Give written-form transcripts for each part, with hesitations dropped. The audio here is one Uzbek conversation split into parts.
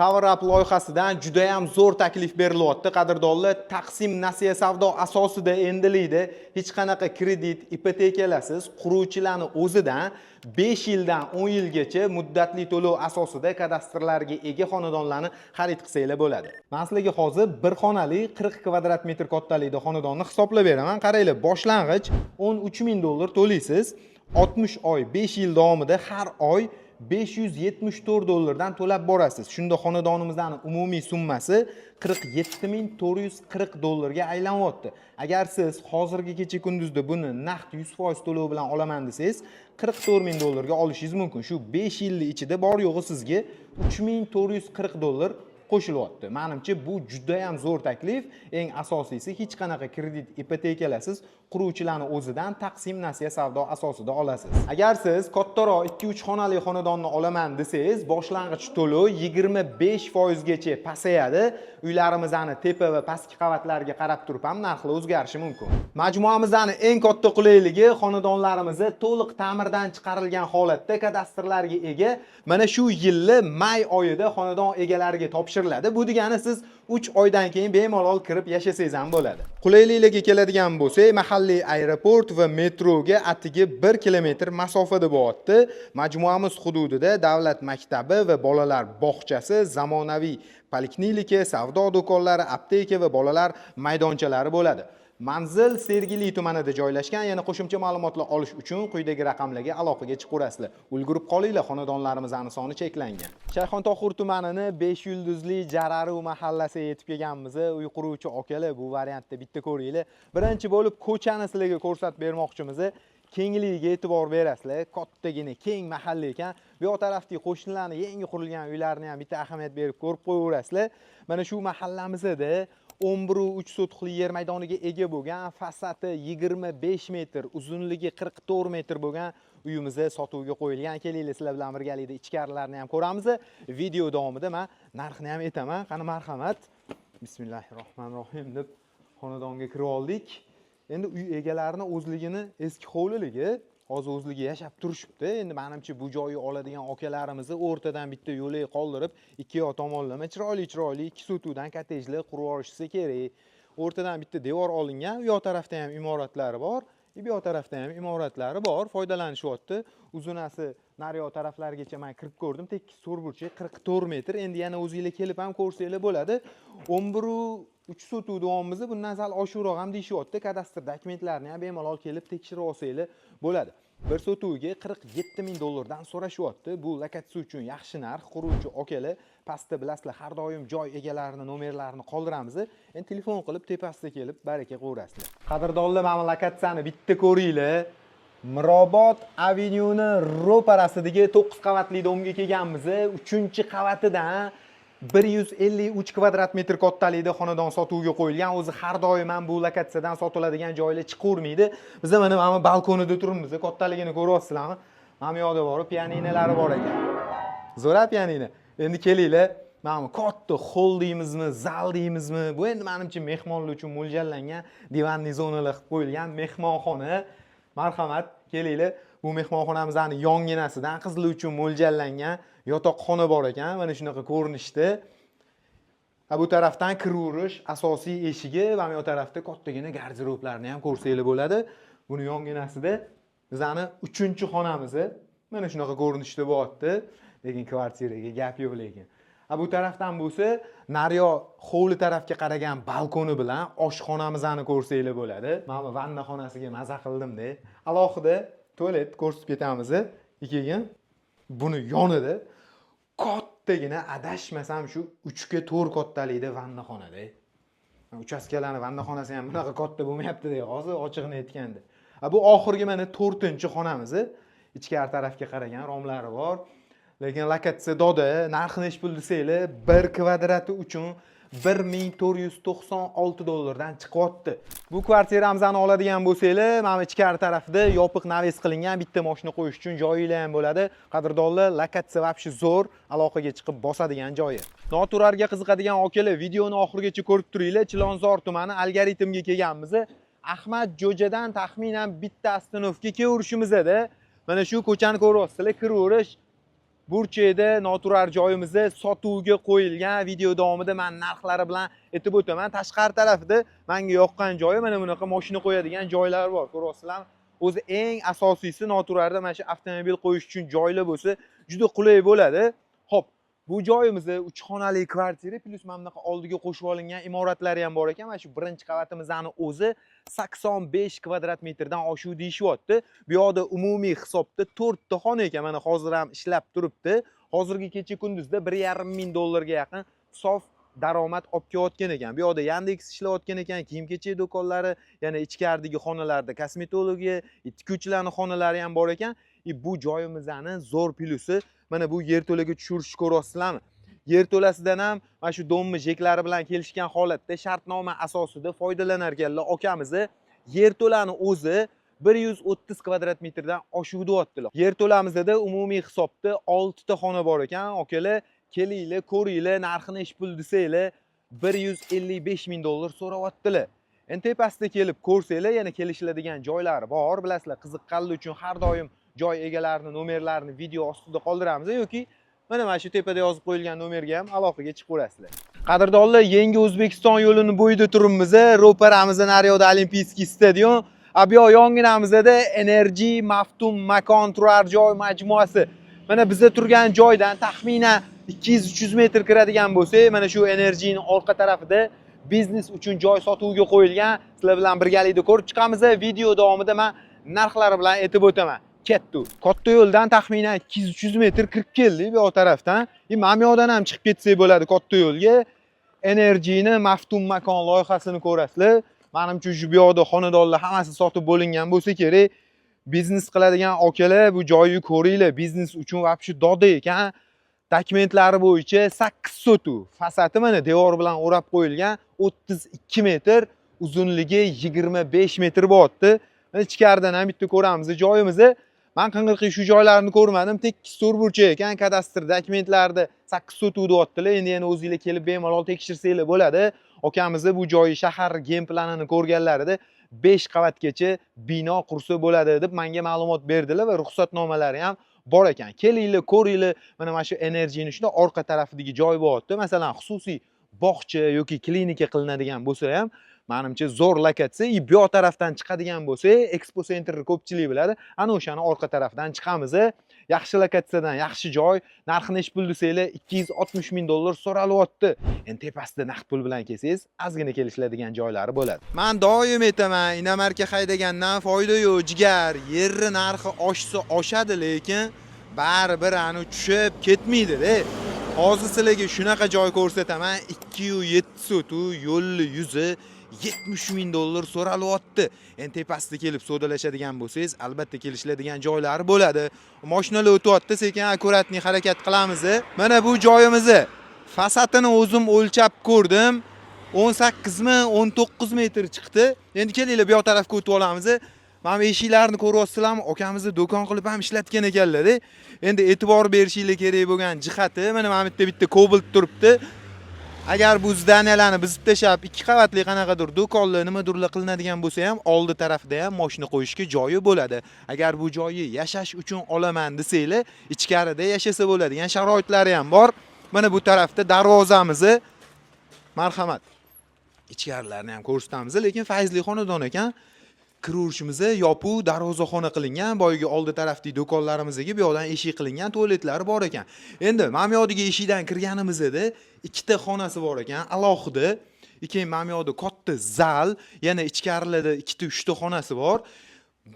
Tower Up loyihasidan juda ham zo'r taklif berilyapti, qadrdonlar. Taqsim nasiya savdo asosida endilikda hech qanaqa kredit, ipotekalasiz quruvchilarni o'zidan 5 yildan 10 yilgacha muddatli to'lov asosida kadastrlarga ega xonadonlarni xarid qilsanglar bo'ladi. Men sizlarga hozir bir xonali 40 kvadrat metr kattalikda xonadonni hisoblab beraman. Qaranglar, boshlang'ich 13 ming dollar to'laysiz. 60 oy, 5 yil davomida har oy 574 dollardan to'lab borasiz. Shunda xonadonimizning umumiy summasi 47 440 dollarga aylanyapti. Agar siz hozirgi kecha kunduzda buni naqd 100% to'lov bilan olaman desangiz, 44 ming dollarga olishingiz mumkin. Shu 5 yilning ichida bor yo'g'i sizga 3440 dollar qo'shilyapti. Manimcha, bu juda ham zo'r taklif. Eng asosiysi, hech qanaqa kredit, ipotekalasiz quruvchilarni o'zidan taqsim nasiya savdo asosida olasiz. Agar siz kattaroq 2-3 xonali xonadonni olaman desangiz, boshlang'ich to'lov 25% gacha pasayadi. Uylarimizni tepa va pastki qavatlarga qarab turib ham narxlar o'zgarishi mumkin. Majmuamizni eng katta qulayligi, xonadonlarimizni to'liq ta'mirdan chiqarilgan holatda, kadastrlarga ega, mana shu yilni may oyida xonadon egalariga topshiriladi. Bu degani, siz 3 oydan keyin bemalol kirib yashasangiz ham bo'ladi. Qulayliklarga keladigan bo'lsak, mahalliy aeroport va metroga atigi 1 kilometr masofada bo'lyapti. Majmuamiz hududida davlat maktabi va bolalar bog'chasi, zamonaviy poliklinika, savdo do'konlari, apteka va bolalar maydonchalari bo'ladi. Manzil Sergeli tumanida joylashgan. Yana qo'shimcha ma'lumotlar olish uchun quyidagi raqamlarga aloqaga chiqaverasizlar. Ulgurib qolinglar, xonadonlarimizning soni cheklangan. Shayxontohur tumanini 5 yulduzli Jararu mahallasiga yetib kelganmiz. Uy quruvchi akalar, bu variantda bitta ko'ringlar. Birinchi bo'lib ko'chani sizlarga ko'rsatib bermoqchimiz. Kengligiga e'tibor berasizlar. Kattagina keng mahalla ekan. Bu yoq tarafdagi qo'shnilarni yangi qurilgan uylarini ham bitta ahamiyat berib ko'rib qo'yaverasizlar. Mana shu mahallamizda 11,3 sotixli yer maydoniga ega bo'lgan, fasadi 25 metr, uzunligi 44 metr bo'lgan uyimiz sotuvga qo'yilgan. Kelinglar, sizlar bilan birgalikda ichkarilarni ham ko'ramiz. Video davomida men narxini ham aytaman. Qani, marhamat. Bismillahir rohmanir rohim deb xonadonga kirib oldik. Endi uy egalarini o'zligini eski hovliligi, hozir o'zligi yashab turishibdi. Endi manimcha, bu joyni oladigan akalarimizni o'rtadan bitta yo'lak qoldirib, ikki yoq tomonlama chiroyli chiroyli 2 sotuvdan kottejlar qurib yuborishsa kerak. O'rtadan bitta devor olingan, u yoq tarafda ham imoratlari bor, bu yoq tarafda ham imoratlari bor, foydalanishyapti. Uzunasi naryoq taraflargacha man kirib ko'rdim, tekis to'rtburchak 44 metr. Endi yana o'zinglar kelib ham ko'rsanglar bo'ladi. 11,3 sotuv deyapmiz, bundan sal oshiqroq ham deyishyapti. Kadastr dokumentlarini ham bemalol kelib tekshirib olsanglar bo'ladi. Bir sotuviga 47 ming dollardan so'rashyapti. Bu lokatsiya uchun yaxshi narx. Quruvchi akalar, pastda, bilasizlar, har doim joy egalarini nomerlarini qoldiramiz. Endi telefon qilib, tepasida kelib baraka qilaverasizlar. Qadrdonlar, mana bu lokatsiyani bitta ko'ringlar. Mirobod avenyuni ro'parasidagi 9 qavatli domga kelganmiz. 3-qavatidan 153 kvadrat metr kattalikda xonadon sotuvga qo'yilgan. O'zi har doim ham bu lokatsiyadan sotiladigan joylar chiqavermaydi. Biz mana bu balkonida turibmiz. Kattaligini ko'ryapsizlarmi? Mana bu yoqda bor, pianinolari bor ekan. Zo'r pianino. Endi kelinglar, mana bu katta xoll deymizmi, zal deymizmi? Bu endi menimcha mehmonlar uchun mo'ljallangan диванный zonalar qilib qo'yilgan mehmonxona. Marhamat, kelinglar. Bu mehmonxonamizni yonginasidan qizlar uchun mo'ljallangan yotoqxona bor ekan. Mana shunaqa ko'rinishda. Ha, bu tarafdan kiraverish asosiy eshigi va bu tarafda kattagina garderoblarni ham ko'rsanglar bo'ladi. Buni yonginasida bizani uchinchi xonamiz mana shunaqa ko'rinishda bo'lyapti. Lekin kvartiraga gap yo'q lekin. Ha, bu tarafdan bo'lsa, naryoq hovli tarafga qaragan balkoni bilan oshxonamizni ko'rsanglar bo'ladi. Mana bu vanna xonasiga maza qildim-da. Alohida tualet ko'rsatib ketamiz. Keyin buni yonida kattagina, adashmasam, shu 3 ga 4 kattalikda vanna xonada. Uchastkalarni vanna xonasi ham bunaqa katta bo'lmayapti-da, hozir ochig'ini aytganda. Ha, bu oxirgi mana to'rtinchi xonamiz. Ichkari tarafga qaragan romlari bor. Lekin lokatsiya doda, narxi nechi pul desanglar, bir kvadrati uchun 1496 dollardan chiqyapti. Bu kvartiramizni oladigan bo'lsanglar, mana bu ichkari tarafida yopiq навес qilingan, bitta mashina qo'yish uchun joyinglar ham bo'ladi. Qadrdonlar, lokatsiya вообще zo'r, aloqaga chiqib bosadigan joyi. Noturarga qiziqadigan akalar, videoni oxirigacha ko'rib turinglar. Chilonzor tumani Algoritmga kelganmiz. Ahmad Jo'jadan taxminan bitta остановка kelaverishimizda mana shu ko'chani ko'ryapsizlar, kiraverish Burchakda noturar joyimizda sotuvga qo'yilgan. Video davomida men narxlari bilan aytib o'taman. Tashqari tarafida menga yoqqan joyi mana bunaqa mashina qo'yadigan joylar bor. Ko'ryapsizlarmi? O'zi eng asosiysi noturarda mana shu avtomobil qo'yish uchun joylar bo'lsa, juda qulay bo'ladi. Xo'p, bu joyimizda 3 xonali kvartira плюс mana bunaqa oldiga qo'shib olingan imoratlari ham bor ekan. Mana shu birinchi qavatimizni o'zi 85 kvadrat metrdan oshuv deyishyapti. Bu yoqda umumiy hisobda 4 ta xona ekan. Mana hozir ham ishlab turibdi. Hozirgi kecha kunduzda 1,5 ming dollarga yaqin sof daromad olib kelayotgan ekan. Bu yoqda Yandex ishlayotgan ekan, kiyim-kechak do'konlari, yana ichkaridagi xonalarda kosmetologiya, tikuvchilarning xonalari ham bor ekan. И bu joyimizni zo'r плюс i mana bu yerto'laga tushirishni ko'ryapsizlarmi? Yerto'lasidan ham mana shu дом ni ЖЭК lari bilan kelishgan holatda shartnoma asosida foydalanar ekanlar akamizni. Yerto'lani o'zi 130 kvadrat metrdan oshuv deyaptilar. Yerto'lamizda umumiy hisobda 6 ta xona bor ekan. Akalar, kelinglar, ko'ringlar, narxini nechi pul desanglar, 155 ming dollar so'rayaptilar. Endi tepasida kelib ko'rsanglar, yana kelishiladigan joylari bor. Bilasizlar, qiziqqanlar uchun har doim joy egalarini nomerlarini video ostida qoldiramiz yoki mana shu tepada yozib qo'yilgan nomerga ham aloqaga chiqaverasizlar. Qadrdonlar, yangi O'zbekiston yo'lini bo'yida turibmiz. Ro'paramizda naryoqda Olimpiyskiy stadion, a bu yoq yonginamizda Energy Maftun Makon turar joy majmuasi. Mana biza turgan joydan taxminan 200-300 metr kiradigan bo'lsak, mana shu Energyning orqa tarafida biznes uchun joy sotuvga qo'yilgan. Sizlar bilan birgalikda ko'rib chiqamiz. Video davomida men narxlari bilan aytib o'taman. Ketdi. Katta yo'ldan taxminan 200-300 metr kirib keldik bu yoq tarafdan. И mana bu yoqdan ham chiqib ketsak bo'ladi katta yo'lga. Energyni Maftun Makon loyihasini ko'rasizlar. Manimcha, shu bu yoqda xonadonlar hammasi sotib bo'lingan bo'lsa kerak. Biznes qiladigan akalar, bu joyni ko'ringlar. Biznes uchun вообще doda ekan. Dokumentlari bo'yicha 8 sotuv. Fasadi mana devor bilan o'rab qo'yilgan, 32 metr, uzunligi 25 metr bo'lyapti. Mana ichkaridan ham bitta ko'ramiz joyimizni. Man qing'irqi shu joylarni ko'rmadim. Tekis to'rtburchak ekan, kadastr dokumentlarida 8 sotuv deyaptilar. Endi yana o'zinglar kelib bemalol tekshirsanglar bo'ladi. Akamizni bu joyi shahar genplanini ko'rganlarida 5 qavatgacha bino qursa bo'ladi deb menga ma'lumot berdilar va ruxsatnomalari ham bor ekan. Kelinglar, ko'ringlar, mana shu Energyni shunda orqa tarafidagi joy bo'lyapti. Masalan, xususiy bog'cha yoki klinika qilinadigan bo'lsa ham, manimcha, zo'r lokatsiya. И bu yoq tarafdan chiqadigan bo'lsak, Expo Centerni ko'pchilik biladi. Ana o'shani orqa tarafdan chiqamiz. Yaxshi lokatsiyadan, yaxshi joy. Narxi nechi pul desanglar, 260 ming dollar so'ralyapti. Endi tepasida naqd pul bilan kelsangiz, ozgina kelishiladigan joylari bo'ladi. Men doim aytaman, inomarka haydagandan foyda yo'q, jigar. Yerni narxi oshsa oshadi, lekin baribir anu tushib ketmaydi-da. Hozir sizlarga shunaqa joy ko'rsataman. 2,7 sotu, yo'lli yuzi 70 ming dollar so'ralyapti. Endi tepasida kelib savdolashadigan bo'lsangiz, albatta kelishiladigan joylari bo'ladi. Mashinalar o'tyapti, sekin аккуратный harakat qilamiz. Mana bu joyimizni fasadini o'zim o'lchab ko'rdim. 18 mi, 19 metr chiqdi. Endi kelinglar, bu yoq tarafga o'tib olamiz. Mana bu eshiklarni ko'ryapsizlarmi? Akamizni do'kon qilib ham ishlatgan ekanlar-da. Endi e'tibor berishinglar kerak bo'lgan jihati, mana bu yerda bitta Cobalt turibdi. Agar bu здания larni buzib tashlab, ikki qavatli qanaqadir do'konlar, nimadirlar qilinadigan bo'lsa ham, oldi tarafida ham mashina qo'yishga joyi bo'ladi. Agar bu joyi yashash uchun olaman desanglar, ichkarida yashasa bo'ladigan sharoitlari ham bor. Mana bu tarafda darvozamizni, marhamat. Ichkarilarni ham ko'rsatamiz, lekin fayzli xonadon ekan. Kiraverishimizda yopiq darvozaxona qilingan, boyagi oldi tarafdagi do'konlarimizga bu yoqdan eshik qilingan, tualetlari bor ekan. Endi mana bu yoqdagi eshikdan kirganimizda ikkita xonasi bor ekan, alohida. Keyin mana bu yoqda katta zal, yana ichkarilarda ikkita, uchta xonasi bor.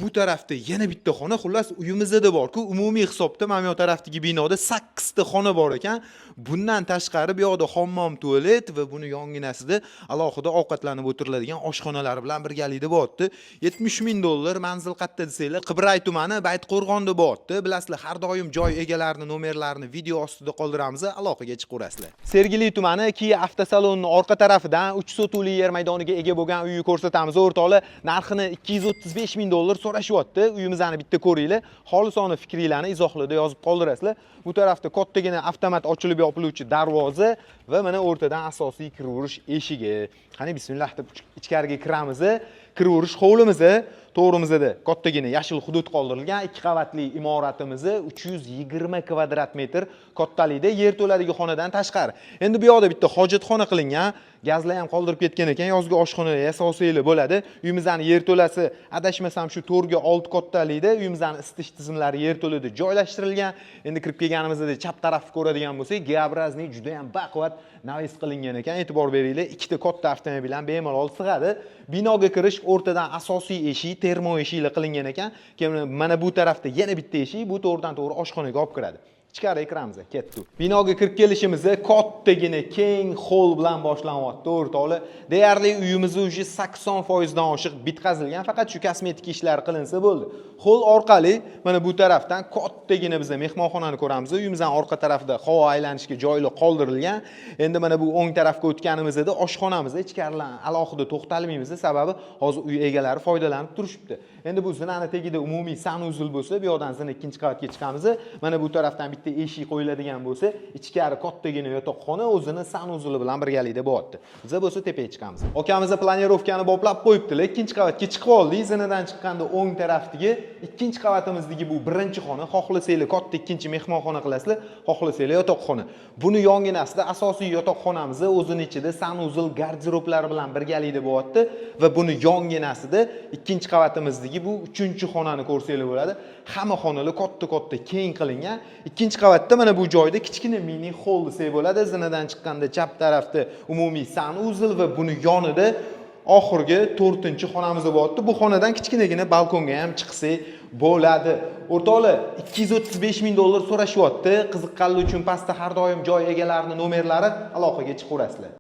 Bu tarafda yana bitta xona, xullas uyimizda borku, umumiy hisobda mana bu yoq tarafdagi binoda 8 ta xona bor ekan. Bundan tashqari bu yoqda hammom, tualet va buni yonginasida alohida ovqatlanib o'tiriladigan oshxonalar bilan birgalikda bo'lyapti. 70 ming dollar. Manzil qayerda desanglar, Qibray tumani, Baytqo'rg'onda bo'lyapti. Bilasizlar, har doim joy egalarini nomerlarini video ostida qoldiramiz, aloqaga chiqaverasizlar. Sergeli tumani Kia avtosalonining orqa tarafidan 3 sotuvli yer maydoniga ega bo'lgan uyni ko'rsatamiz. O'rtoqlar, narxini 235 ming dollar so'rashyapti. Uyimizni bitta ko'ringlar. Xolisona fikringlarni izohlarda yozib qoldirasizlar. Bu tarafda kattagina avtomat ochilib yopiluvchi darvoza va mana o'rtadan asosiy kiraverish eshigi. Qani, bismillah deb ichkariga kiramiz. Kiraverish hovlimiz. To'g'rimizda kattagina yashil hudud qoldirilgan. Ikki qavatli imoratimizni 320 kvadrat metr kattalikda, yerto'ladagi xonadan tashqari. Endi bu yoqda bitta hojatxona qilingan, gazlar ham qoldirib ketgan ekan, yozgi oshxona yasasanglar bo'ladi. Uyimizni yerto'lasi, adashmasam, shu 4 ga 6 kattalikda. Uyimizni isitish tizimlari yerto'lada joylashtirilgan. Endi kirib kelganimizda chap tarafni ko'radigan bo'lsak, Г-образный, juda ham baquvvat навес qilingan ekan. E'tibor beringlar, ikkita katta avtomobil ham bemalol sig'adi. Binoga kirish o'rtadan asosiy eshik, termo eshiklar qilingan ekan. Keyin mana bu tarafda yana bitta eshik, bu to'g'ridan to'g'ri oshxonaga olib kiradi. Ichkariga kiramiz, ketdik. Binoga kirib kelishimizda kattagina keng xoll bilan boshlanyapti, o'rtoqlar. Deyarli uyimizni уже 80% dan oshiq bitkazilgan, faqat shu kosmetik ishlar qilinsa bo'ldi. Xoll orqali mana bu tarafdan kattagina biza mehmonxonani ko'ramiz. Uyimizning orqa tarafida havo aylanishga joylar qoldirilgan. Endi mana bu o'ng tarafga o'tganimizda oshxonamiz, ichkaridan alohida to'xtalmaymiz, sababi hozir uy egalari foydalanib turishibdi. Endi bu zinani tagida umumiy санузел bo'lsa, bu yoqdan zina ikkinchi qavatga chiqamiz. Mana bu tarafdan bitta eshik qo'yiladigan bo'lsa, ichkari kattagina yotoqxona o'zini санузел i bilan birgalikda bo'lyapti. Biza bo'lsa tepaga chiqamiz. Akamiz планировка ni boplab qo'yibdilar. Ikkinchi qavatga chiqib oldik. Zinadan chiqqanda o'ng tarafdagi ikkinchi qavatimizdagi bu birinchi xona. Xohlasanglar katta ikkinchi mehmonxona qilasizlar, xohlasanglar yotoqxona. Buni yonginasida asosiy yotoqxonamiz o'zini ichida санузел, garderoblar bilan birgalikda bo'lyapti va buni yonginasida ikkinchi qavatimizdagi bu uchinchi xonani ko'rsanglar bo'ladi. Hamma xonalar katta-katta, keng qilingan. Ikkinchi qavatda mana bu joyda kichkina mini xoll desak bo'ladi. Zinadan chiqqanda chap tarafda umumiy санузел va buni yonida oxirgi to'rtinchi xonamiz bo'lyapti. Bu xonadan kichkinagina balkonga ham chiqsak bo'ladi. O'rtoqlar, 235 ming dollar so'rashyapti. Qiziqqanlar uchun pastda har doim joy egalarining nomerlari, aloqaga chiqaverasizlar.